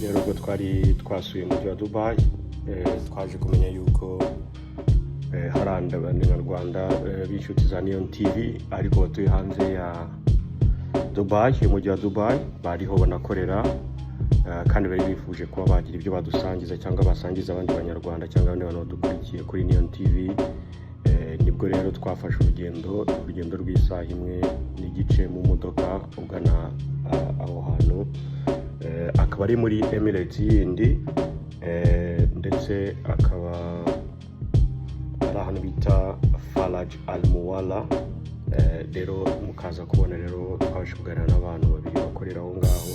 Rero ubwo twari twasuye umujyi wa Dubai, twaje kumenya yuko hari abanyarwanda b'inshuti za Neon TV ariko batuye hanze ya Dubai, umujyi wa Dubai bariho banakorera, kandi bari bifuje kuba bagira ibyo badusangiza cyangwa basangiza abandi banyarwanda cyangwa abandi bantu badukurikiye kuri Neon TV. Nibwo rero twafashe urugendo rw'isaha imwe n'igice mu modoka ugana aho hantu. Akaba ari muri Emirates yindi, ndetse akaba ari ahantu bita Faraj Al Muwalla. Rero mukaza kubona rero twabasha kuganira n'abantu babiri bakorera aho ngaho,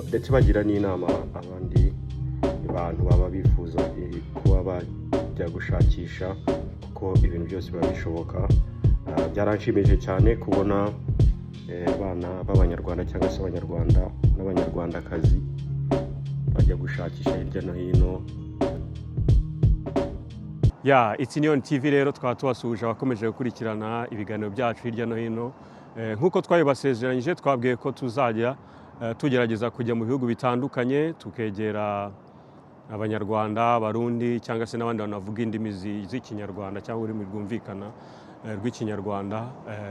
ndetse bagira n'inama abandi bantu baba bifuza kuba bajya gushakisha, kuko ibintu byose biba bishoboka. Byaranshimishije cyane kubona abana b'abanyarwanda cyangwa se abanyarwanda n'abanyarwandakazi bajya gushakisha hirya no hino. Ya, it's Neon TV. Rero twaba tubasuhuje abakomeje gukurikirana ibiganiro byacu hirya no hino. Nk'uko twabibasezeranyije, twabwiye ko tuzajya tugerageza kujya mu bihugu bitandukanye, tukegera abanyarwanda, abarundi cyangwa se n'abandi bantu bavuga indimi z'ikinyarwanda cyangwa ururimi rwumvikana rw'ikinyarwanda.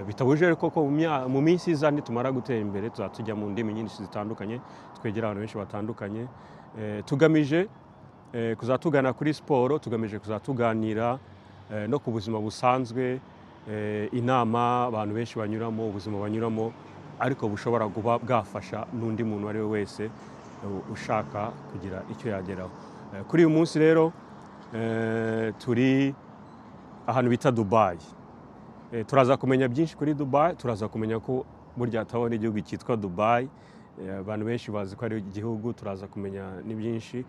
Bitabujije ko mu minsi iza nitumara gutera imbere tuzajya tujya mu ndimi nyinshi zitandukanye, twegera abantu benshi batandukanye. Tugamije kuzatugana kuri siporo, tugamije kuzatuganira no ku buzima busanzwe, inama abantu benshi banyuramo, ubuzima banyuramo, ariko bushobora kuba bwafasha n'undi muntu uwo ari we wese ushaka kugira icyo yageraho. Kuri uyu munsi rero turi ahantu bita Dubai. Turaza kumenya byinshi kuri Dubai, turaza kumenya ko burya hatabaho n'igihugu cyitwa Dubai. Abantu benshi bazi ko ari igihugu, turaza kumenya ni byinshi.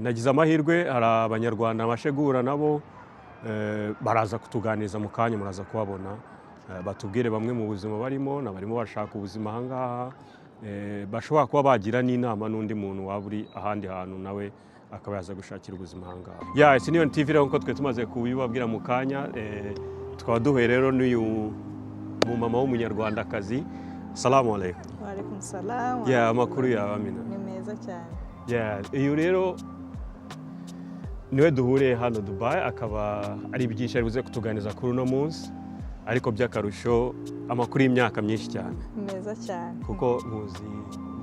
Nagize amahirwe hari abanyarwanda nabashe guhura nabo, baraza kutuganiriza mu kanya, muraza kubabona. Batubwire bamwe mu buzima barimo n'abarimo bashaka ubuzima aha ngaha, bashobora kuba bagira n'inama n'undi muntu waba uri ahandi hantu nawe akaba yaza gushakira ubuzima aha ngaha. Ya, it's Neon TV. Rero nk'uko twe tumaze kubibabwira mu kanya, tukaba duhuye rero n'uyu mumama w'umunyarwandakazi. Salamu alaikum. Waalaikum salam. Ya, amakuru yawe, Amina? Ni meza cyane. Ya, uyu rero niwe duhuriye hano Dubai, akaba ari byinshi ari buze kutuganiriza kuri uno munsi, ariko by'akarusho amakuru y'imyaka myinshi cyane. Ni meza cyane. Kuko nkuzi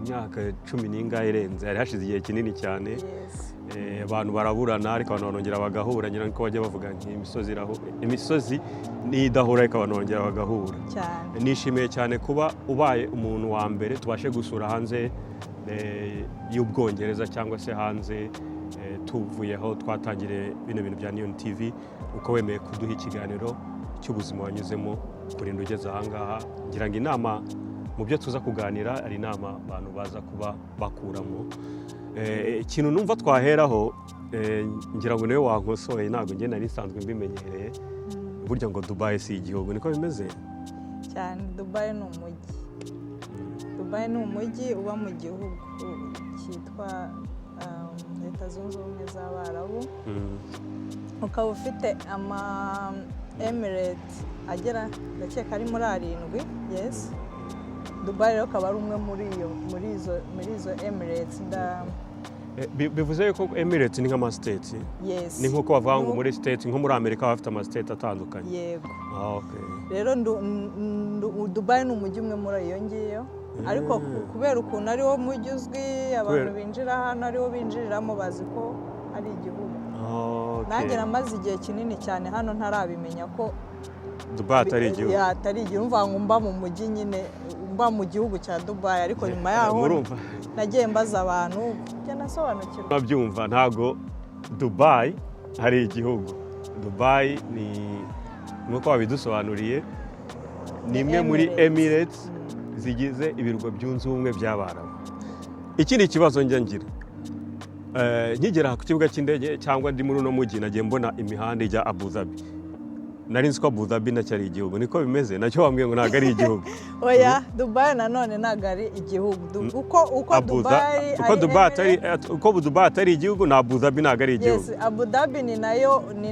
imyaka cumi n'ingahe irenze, hari hashize igihe kinini cyane. Abantu baraburana ariko abantu barongera bagahura, ngira ngo bajya bavuga imisozi imisozi nidahura ariko abantu barongera bagahura. Cyane. Nishimiye cyane kuba ubaye umuntu wa mbere tubashe gusura hanze y'Ubwongereza cyangwa se hanze tuvuye aho twatangiriye bino bintu bya Neon TV, uko wemeye kuduha ikiganiro cy'ubuzima wanyuzemo kurinda ugeze ahangaha. Ngira ngo inama mu byo tuza kuganira ari inama abantu baza kuba bakuramo. Ikintu numva twaheraho, ngira ngo niwe wankosoye, ntabwo njye nari nsanzwe mbimenyereye. Burya ngo Dubai si igihugu, niko bimeze? Cyane, Dubai ni umujyi. Dubai ni umujyi uba mu gihugu cyitwa Leta Zunze Ubumwe z'Abarabu, ukaba ufite ama emirate agera, ndakeka ari muri arindwi. Yes, Dubai rero akaba ari umwe muri izo emirates nda Bivuze yuko Emirates ni nk'ama state? Yes. Ni nk'uko bavuga ngo muri state, nko muri Amerika baba bafite ama state atandukanye? Yego. Ah, okay. Rero Dubai ni umujyi umwe muri iyo ngiyo, ariko kubera ukuntu ari wo mujyi uzwi, abantu binjira hano ariwo binjiriramo, bazi ko ari igihugu. Nanjye namaze igihe kinini cyane hano ntarabimenya ko Dubai atari igihugu. Ya, atari igihugu. Mvuga ngo mba mu mujyi nyine, mba mu gihugu cya Dubai, ariko nyuma yaho Murumva nagiye mbaza abantu, njya nasobanukirwa. Babyumva, ntago Dubai ari igihugu. Dubai ni nk'uko babidusobanuriye, ni imwe muri Emirates. Emirates zigize ibirwa byunze ubumwe by'Abarabu. Ikindi kibazo njya ngira, nkigera ku kibuga cy'indege cyangwa ndi muri uno mujyi, nagiye mbona imihanda ijya Abu Dhabi. Nari nzi ko Abu Dhabi nacyo ari igihugu, niko bimeze? Nacyo wambwiye ngo ntabwo ari igihugu. Oya, Dubai nanone ntabwo ari igihugu. Uko Dubai uko ari Dubai atari Emirates, uko Dubai atari igihugu, na Abu Dhabi ntabwo ari igihugu. Yes, Abu Dhabi ni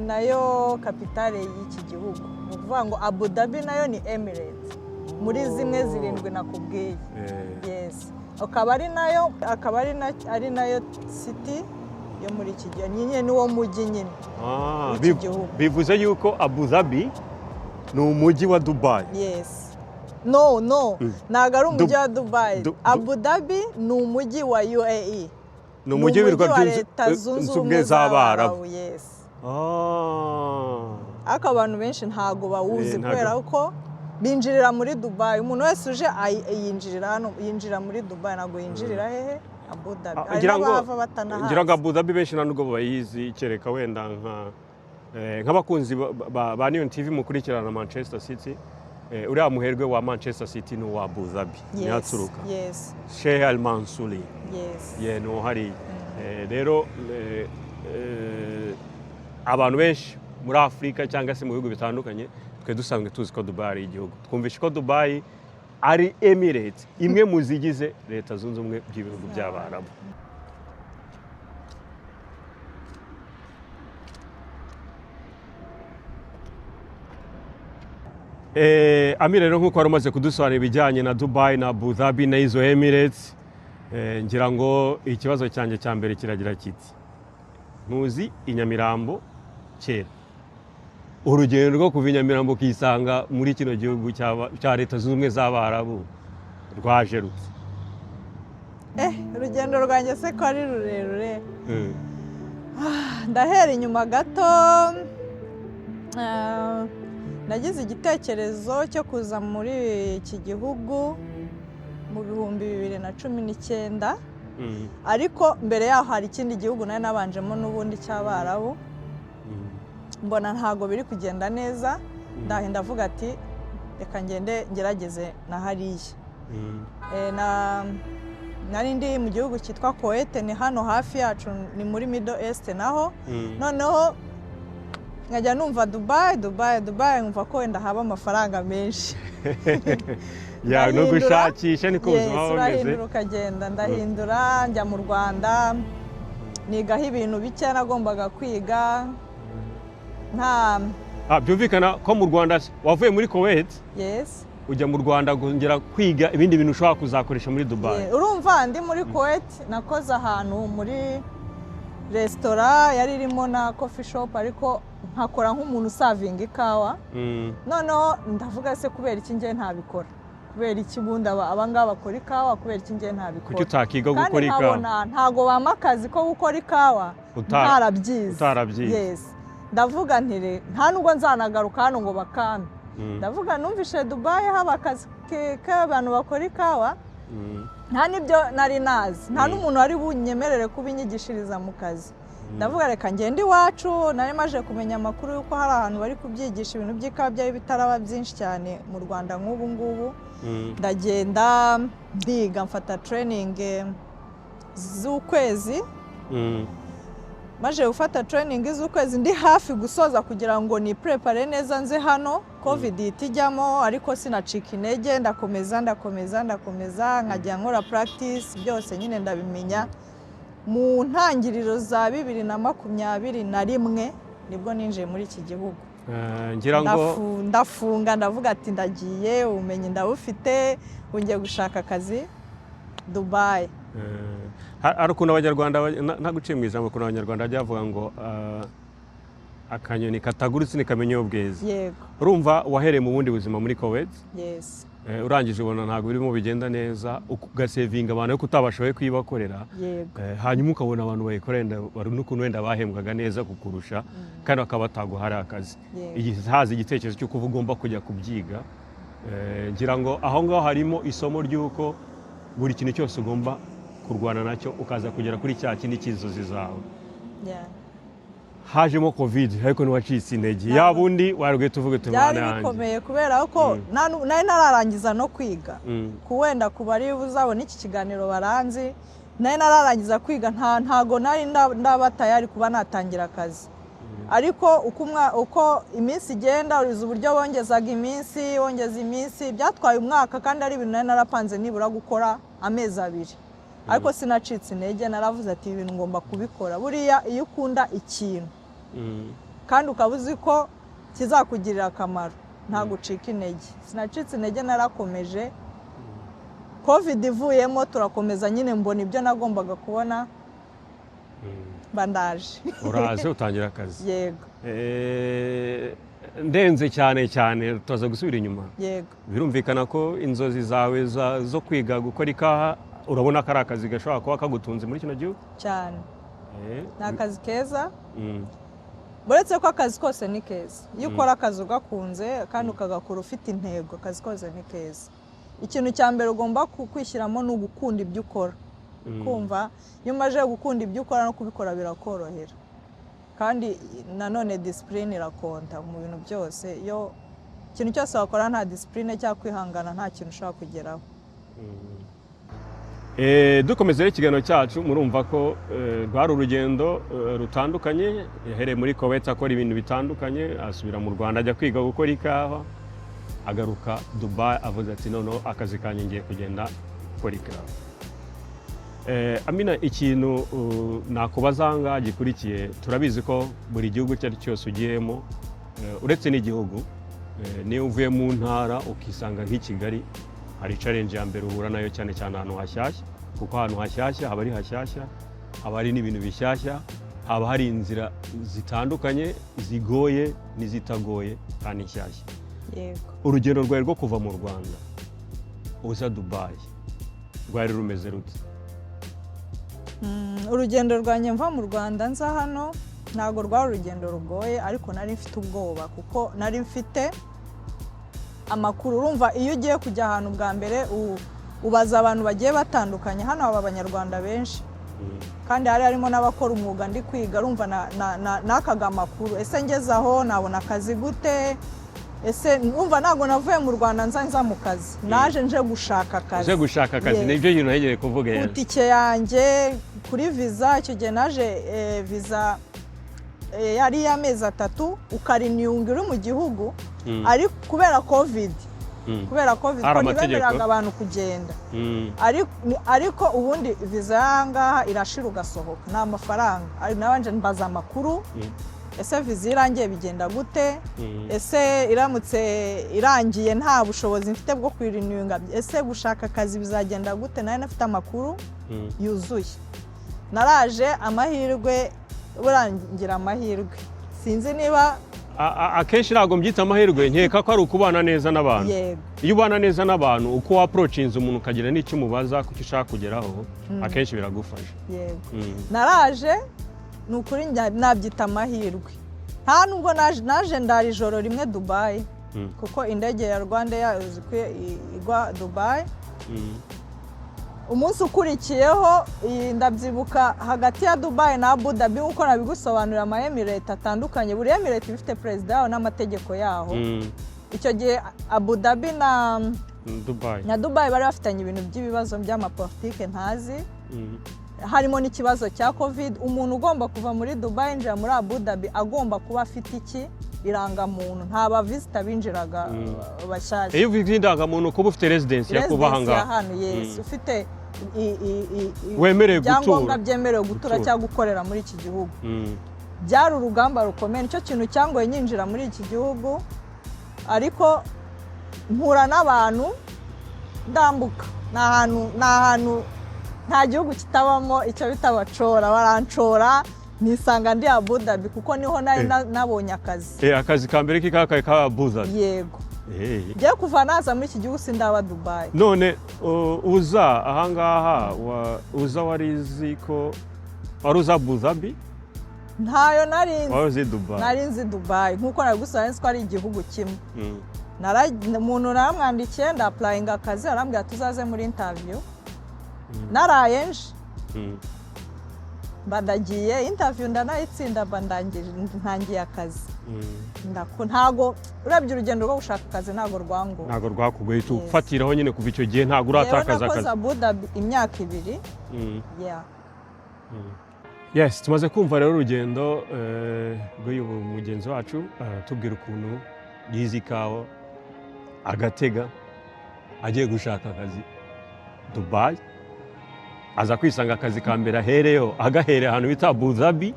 nayo capitale y'iki gihugu. Ni ukuvuga ngo Abu Dhabi nayo ni Emirates muri zimwe zirindwi nakubwiye. Yes. Akaba ari nayo akaba ari nayo city yo muri iki gihe nyine, niwo mujyi nyine w'iki gihugu. Bivuze yuko Abu Dhabi ni umujyi wa Dubai? Yes, no, ntabwo ari umujyi wa Dubai. Abu Dhabi ni umujyi wa UAE. Ni umujyi w'ibirwa wa by'inzu Leta Zunze Ubumwe z'Abarabu, yes. Ariko abantu benshi ntabwo bawuzi kubera ko binjirira muri Dubai. Umuntu wese uje yinjirira hano, yinjira muri Dubai, ntabwo yinjirira hehe? Abu Dhabi. Hari Ngira ngo n'abahava batanahazi. Ngira ngo Abu Dhabi benshi nta nubwo bayizi, kereka wenda nk'abakunzi ba Neon TV mukurikirana Manchester City. Uriya muherwe wa Manchester City ni uwa Abu Dhabi, niho aturuka. Sheikh Al Mansouri. Ye, ni uwo hariya. Rero abantu benshi muri Afurika cyangwa se mu bihugu bitandukanye, twe dusanzwe tuzi ko Dubai ari igihugu. Twumvishe ko Dubai ari emirate imwe mu zigize Leta Zunze Ubumwe by'ibihugu by'Abarabu. Ami, rero nk'uko wari umaze kudusobanurira ibijyanye na Dubai na Abu Dhabi na izo Emirates, ngira ngo ikibazo cyanjye cya mbere kiragira kiti: ntuzi i Nyamirambo kera, urugendo rwo kuva i Nyamirambo ukisanga muri kino gihugu cya Leta Zunze Ubumwe z'Abarabu rwaje rute? Urugendo rwanjye se ko ari rurerure? Ndahera inyuma gato. Nagize igitekerezo cyo kuza muri iki gihugu mu 2019. Ariko mbere yaho hari ikindi gihugu nari nabanjemo n'ubundi cy'Abarabu. Mbona ntabwo biri kugenda neza, ndavuga ati reka ngende ngerageze na hariya. Nari ndi mu gihugu cyitwa Kuwait, ni hano hafi yacu, ni muri Middle East naho. Noneho nkajya numva Dubai, Dubai, Dubai, nkumva ko wenda haba amafaranga menshi. Ya, no Ndahindura. gushakisha niko Yes, ubuzima buba bumeze. Urahindura ukagenda. Ndahindura njya mu Rwanda, nigaho ibintu bike nagombaga kwiga nta Byumvikana ko mu Rwanda wavuye muri Kuwait Yes. ujya mu Rwanda kongera kwiga ibindi bintu ushobora kuzakoresha muri Dubai. Yeah, urumva ndi muri Kuwait nakoze ahantu muri resitora yari irimo na coffee shop, ariko nkakora nk'umuntu uservinga ikawa. Noneho ndavuga se kubera iki njye ntabikora? Kubera iki ubundi aba ngaba bakora ikawa, kubera iki njye ntabikora? Kuki utakiga Kandi gukora ikawa? nkabona ntago bampa akazi ko gukora ikawa ntarabyize. Utarabyize. Yes, ndavuga nti nta nubwo nzanagaruka hano ngo bakampe. Ndavuga numvishe Dubai haba akazi k'abantu bakora ikawa. Nta n'ibyo nari nazi, nta n'umuntu wari bunyemerere kubinyigishiriza mu kazi. Ndavuga reka ngende iwacu. Nari maje kumenya amakuru y'uko hari ahantu bari kubyigisha ibintu by'ikawa, byari bitaraba byinshi cyane mu Rwanda nk'ubu ngubu. Ndagenda ndiga, mfata training z'ukwezi. Maze gufata training z'ukwezi, ndi hafi gusoza kugira ngo ni prepare neza nze hano, COVID ihita ijyamo. Ariko sinacika intege, ndakomeza, ndakomeza, ndakomeza, nkajya nkora practice, byose nyine ndabimenya. Mu ntangiriro za 2021 nibwo ninjiye muri iki gihugu. Ngira ngo Ndafunga, ndavuga ati ndagiye, ubumenyi ndabufite, ubu ngiye gushaka akazi Dubai. Hari ukuntu Abanyarwanda ntaguciye mu ijambo, ukuntu Abanyarwanda bajya bavuga ngo akanyoni katagurutse ntikamenya iyo bweze. Urumva wahereye mu bundi buzima muri Kuwait. Yes. Urangije ubona ntabwo birimo bigenda neza, ugasavinga abantu ariko utabashoboye kuyibakorera. Hanyuma ukabona abantu bayikorera wenda bari n'ukuntu wenda bahembwaga neza kukurusha, kandi bakaba bataguhari akazi. Haza igitekerezo cy'uko uba ugomba kujya kubyiga. Ngira ngo aho ngaho harimo isomo ry'uko buri kintu cyose ugomba kurwana nacyo, ukaza kugera kuri cya kindi cy'inzozi zawe. Hajemo COVID, ariko ntiwacitse intege. Yaba undi warugahita uvuga uti Byari Mana yanjye. bikomeye kubera ko nari nararangiza no kwiga. Ku wenda ku bari buzabona iki kiganiro baranzi, nari nararangiza kwiga, ntago nari ndaba tayari kuba natangira akazi. Ariko uko iminsi igenda, uriza uburyo bongezaga iminsi, bongeza iminsi, byatwaye umwaka, kandi ari ibintu nari narapanze nibura gukora amezi 2. Ariko sinacitse intege, naravuze ati ibi bintu ngomba kubikora. Buriya iyo ukunda ikintu kandi ukaba uzi ko kizakugirira akamaro, ntabwo ucika intege. Sinacitse intege, narakomeje. Covid ivuyemo turakomeza nyine, mbona ibyo nagombaga kubona, mba ndaje. Uraje utangira akazi. Yego. Ndenze cyane cyane, turaza gusubira inyuma. Yego. Birumvikana ko inzozi zawe zo kwiga gukora ikawa, urabona ko ari akazi gashobora kuba kagutunze muri kino gihugu? Cyane, ni akazi keza. Uretse ko akazi kose ni keza iyo ukora akazi ugakunze kandi ukagakora ufite intego, akazi kose ni keza. Ikintu cya mbere ugomba kwishyiramo ni ugukunda ibyo ukora. Kumva iyo umaze gukunda ibyo ukora, no kubikora birakorohera. Kandi nanone discipline irakonta mu bintu byose. Iyo ikintu cyose wakora nta discipline cyangwa kwihangana, nta kintu ushobora kugeraho. Dukomeza rero ikiganiro cyacu, murumva ko rwari urugendo rutandukanye. Yahereye muri Kuwait akora ibintu bitandukanye, asubira mu Rwanda ajya kwiga gukora ikawa, agaruka Dubai avuze ati: "Noneho akazi kanjye ngiye kugenda gukora ikawa." Amina, ikintu nakubaza aha ngaha gikurikiye, turabizi ko buri gihugu icyo ari cyo cyose ugiyemo, uretse n'igihugu, niyo uvuye mu ntara ukisanga nk'i Kigali, hari challenge ya mbere uhura nayo, cyane cyane ahantu hashyashya, kuko ahantu hashyashya haba ari hashyashya, haba hari n'ibintu bishyashya, haba hari inzira zitandukanye zigoye n'izitagoye kandi nshyashya. Yego. Urugendo rwawe rwo kuva mu Rwanda uza Dubai rwari rumeze rute? Urugendo rwanjye mva mu Rwanda nza hano ntabwo rwari urugendo rugoye, ariko nari mfite ubwoba kuko nari mfite amakuru. Urumva iyo ugiye kujya ahantu bwa mbere, ubaza abantu bagiye batandukanye. Hano haba Abanyarwanda benshi, kandi hari harimo n'abakora umwuga ndi kwiga. Urumva nakaga amakuru: ese ngeze aho nabona akazi gute? Ese urumva ntabwo navuye mu Rwanda nza mu kazi, naje nje gushaka akazi. Uje gushaka akazi. Yes. Nibyo bintu ntegereje kuvuga Ku rero. tike yanjye kuri viza, icyo gihe naje viza yari iy'amezi 3, ukariniyunga uri mu gihugu, ariko kubera Covid, kubera Covid Hari ko amategeko. ntibemeraga abantu kugenda. Ariko ubundi viza y'aha ngaha irashira ugasohoka, ni amafaranga. Nabanje mbaza amakuru: ese viza iyo irangiye bigenda gute? Ese iramutse irangiye nta bushobozi mfite bwo kuyiriniyunga, ese gushaka akazi bizagenda gute? Nari nafite amakuru yuzuye. Naraje, amahirwe, burangira amahirwe, sinzi niba Akenshi ntabwo mbyita amahirwe, nkeka ko ari ukubana neza n'abantu. Yego. Iyo ubana neza n'abantu, uko wa-approachinze umuntu ukagira n'icyo umubaza ku cyo ushaka kugeraho, akenshi biragufasha. Yego. Naraje, ni ukuri nabyita amahirwe. Nta nubwo naje ndara ijoro rimwe Dubai, kuko indege ya Rwanda uzi ko igwa Dubai. Umunsi ukurikiyeho iyi ndabyibuka, hagati ya Dubai na Abu Dhabi, nk'uko nabigusobanurira, ama emirate atandukanye, buri emirate iba ifite perezida yaho n'amategeko yaho. Icyo gihe Abu Dhabi na Dubai na Dubai bari bafitanye ibintu by'ibibazo by'amapolitike ntazi, harimo n'ikibazo cya Covid. Umuntu ugomba kuva muri Dubai yinjira muri Abu Dhabi agomba kuba afite iki? Irangamuntu. Nta ba visitor binjiraga bashyashya. Iyo uvuze indangamuntu, kuba ufite residence ya kuba aha Residence ya ngaha. hano, yes, ufite Wemerewe ibyangombwa gutura. byemerewe gutura Gutura. cyangwa gukorera muri iki gihugu. Byari urugamba rukomeye, nicyo kintu cyangoye nyinjira muri iki gihugu. Ariko mpura n'abantu ndambuka. Ni ahantu nta gihugu kitabamo icyo bita abacora, barancora nisanga ndi Abu Dhabi, kuko niho nari nabonye akazi. Akazi ka mbere k'ikaka ka Abu Dhabi? Yego. Ngiye kuva naza muri iki gihugu sindaba Dubai. None uza ahangaha, uza wari uzi ko wari uza Abu Dhabi? Ntayo nari nzi. Wari uzi Dubai? Nari nzi Dubai nk'uko nabigusobanuriye, nzi ko ari igihugu kimwe. Umuntu naramwandikiye, nda-applyinga akazi, arambwira tuzaze muri interview. Naraye nje, mba ndagiye interview, ndanayitsinda, mba ndangije, ntangiye akazi. Ntago urebye urugendo rwo gushaka akazi ntago rwangoye. Ntabwo rwakugoye, uhita ufatiraho nyine. Kuva icyo gihe ntabwo Rero uratakaza nakoze akazi. Abu Dhabi imyaka 2. Yeah. Yes, tumaze kumva rero urugendo rw'uyu mugenzi wacu, aratubwira ukuntu yize ikawa, agatega agiye gushaka akazi Dubai, aza kwisanga akazi ka mbere ahereyeho agahereye ahantu bita Abu Dhabi.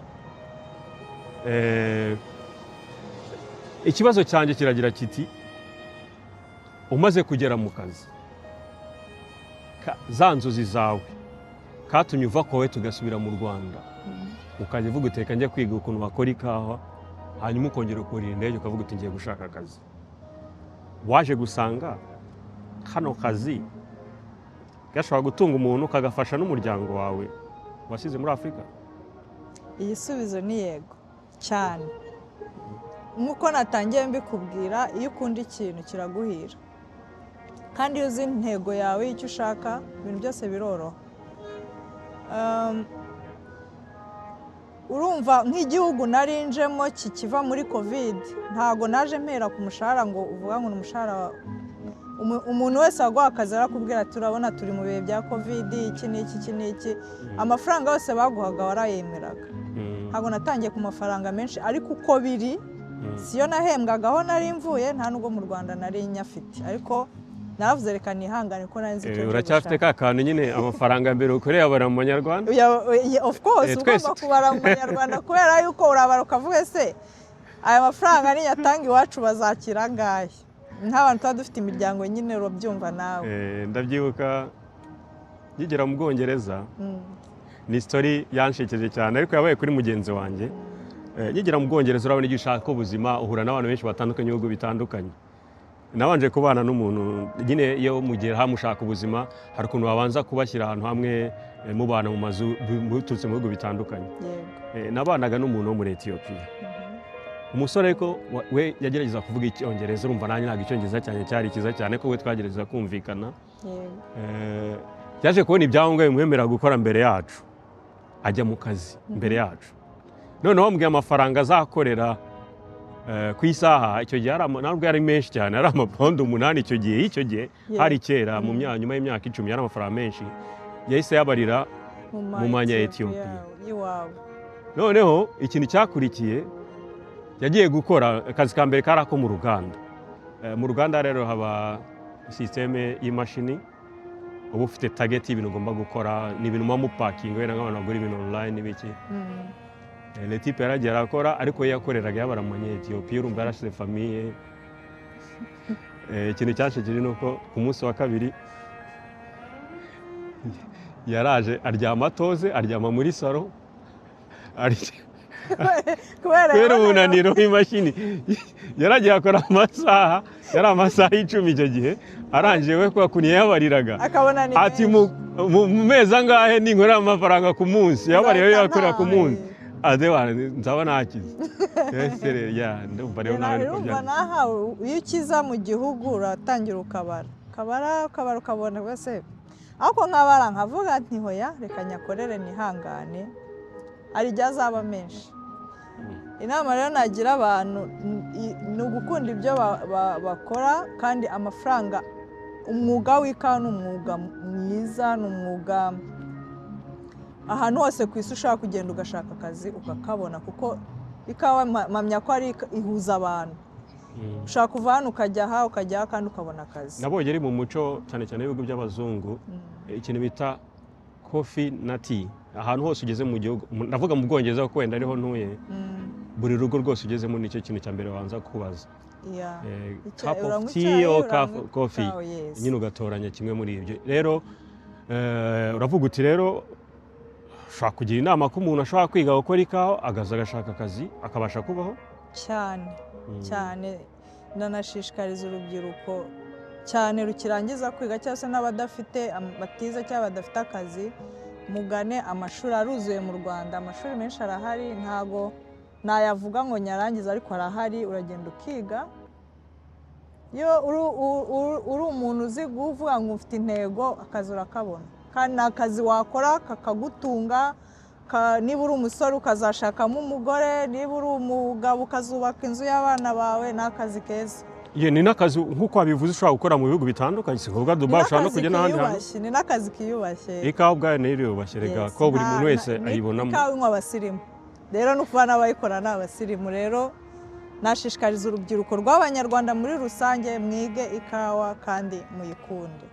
Ikibazo cyanjye kiragira kiti: umaze kugera mu kazi, Za nzozi zawe katumye uva kowe tugasubira mu Rwanda, ukajya uvuga uti reka njya kwiga ukuntu bakora ikawa, hanyuma ukongera ukurira indege ukavuga uti ngiye gushaka akazi. Waje gusanga kano kazi gashobora gutunga umuntu, kagafasha n'umuryango wawe wasize muri Afurika? Igisubizo ni yego cyane. Nk'uko natangiye mbikubwira, iyo ukunda ikintu kiraguhira, kandi iyo uzi intego yawe y'icyo ushaka, ibintu byose biroroha. Urumva nk'igihugu narinjemo kikiva muri COVID, ntago naje mpera ku mushahara ngo uvuga ngo ni umushahara. Umuntu wese waguha akazi arakubwira ati urabona turi mu bihe bya COVID, iki n'iki, iki n'iki. Amafaranga yose baguhaga warayemeraga. Ntabwo natangiye ku mafaranga menshi, ariko uko biri siyo nahembwaga aho nari mvuye, nta nubwo mu Rwanda nari nyafite, ariko naravuze reka nihangane ko nari nzi icyo nje Uracyafite gushaka. ka kantu nyine, amafaranga mbere ukoreye abara mu manyarwanda? Of course. Twese. Ugomba kubara mu manyarwanda, kubera yuko urabara ukavuga ese aya mafaranga niyatanga iwacu bazakira angahe? Nk'abantu tuba dufite imiryango nyine, urabyumva nawe. Ndabyibuka nkigera mu Bwongereza, ni story yanshekeje cyane ariko yabaye kuri mugenzi wanjye. Nkigera mu Bwongereza, urabona igihe ushaka ubuzima uhura n'abantu benshi batandukanye, ibihugu bitandukanye. Nabanje kubana n'umuntu nyine, iyo mugera hamushaka ubuzima hari ukuntu babanza kubashyira ahantu hamwe, mubana mu mazu muturutse mu bihugu bitandukanye. Nabanaga n'umuntu wo muri Etiyopiya, umusore, ariko we yagerageza kuvuga Icyongereza. Urumva nanjye ntabwo Icyongereza cyane cyari cyiza cyane, ko we twagerageza kumvikana. Yaje kubona ibyangombwa bimwemerera gukora mbere yacu, ajya mu kazi mbere yacu. Noneho bamubwiye amafaranga azakorera ku isaha. Icyo gihe ntabwo yari menshi cyane, yari amapawundi 8 icyo gihe. Icyo gihe hari kera, mu myaka nyuma y'imyaka 10, yari amafaranga menshi. Yahise yabarira mu manya Etiyopiya. Y'iwabo. Noneho ikintu cyakurikiye, yagiye gukora akazi ka mbere kari ako mu ruganda. Mu ruganda rero haba sisiteme y'imashini, uba ufite target y'ibintu ugomba gukora, ni ibintu muba mupakinga, wenda nk'abantu bagura ibintu online n'ibiki. Le type yaragiye arakora, ariko we yakoreraga yabara mu Etiyopiya, urumva yarashize famille. Ikintu cyashekeje ni uko ku munsi wa kabiri yaraje aryama atoze, aryama muri salo kubera kubera yabonaga- umunaniro w'imashini. Yaragiye akora amasaha, yari amasaha 10 icyo gihe, arangije we kwa kuntu yabariraga akabona ni ati menshi. mu mezi angahe ninkorera amafaranga ku munsi yabariye Nzahita yakorera ku ntaha. munsi, ade nzaba nakize. Ese rero ya ndumva rero nawe niko Urumva byagenze. Nahawe iyo ukiza mu gihugu uratangira ukabara, ukabara, ukabara, ukabona rwose, ariko nkabara nkavuga nti hoya, reka nyakorere nihangane, hari igihe azaba menshi. Inama rero nagira abantu ni ugukunda ibyo bakora, kandi amafaranga, umwuga w'ikawa ni umwuga mwiza, ni umwuga ahantu hose ku isi ushobora kugenda ugashaka akazi ukakabona, kuko ikawa mpamya ko ari ihuza abantu. Ushobora kuva hano ukajya aha, ukajya aha, kandi ukabona akazi. Nabonye ari mu muco cyane cyane w'ibihugu by'abazungu, ikintu bita coffee na tea. Ahantu hose ugeze mu gihugu, ndavuga mu Bwongereza kuko wenda ariho ntuye, buri rugo rwose ugezemo nicyo kintu cya mbere babanza kubaza. Cup of Uranywa tea icyayi, or cup uranywa of coffee? ikawa, yes. Nyine ugatoranya kimwe muri ibyo. Rero uravuga uti rero ushobora kugira inama ko umuntu ashobora kwiga gukora ikawa, agaza agashaka akazi, akabasha kubaho. Cyane cyane. Ndanashishikariza urubyiruko cyane rukirangiza kwiga, cyangwa se n'abadafite batize cyangwa badafite akazi, mugane amashuri aruzuye mu Rwanda. Amashuri menshi arahari, ntago nayavuga ngo nyarangize, ariko arahari, uragenda ukiga. Iyo uri umuntu uzi kuvuga ngo ufite intego, akazi urakabona, kandi ni akazi wakora kakagutunga. Niba uri umusore ukazashakamo umugore, niba uri umugabo ukazubaka inzu y'abana bawe, ni akazi keza. Ye, ni n'akazi nk'uko wabivuze ushobora gukora mu bihugu bitandukanye, si ngombwa Ni Dubai, ushobora no n'akazi kujya n'ahandi hantu. kiyubashye, ni n'akazi kiyubashye. Ikawa ubwayo nayo iriyubashye rega, Yes, ko buri muntu wese ayibonamo. Ikawa inywa abasirimu rero, no kuba n'abayikora ni abasirimu. Rero nashishikariza urubyiruko rw'Abanyarwanda muri rusange, mwige ikawa kandi muyikunde.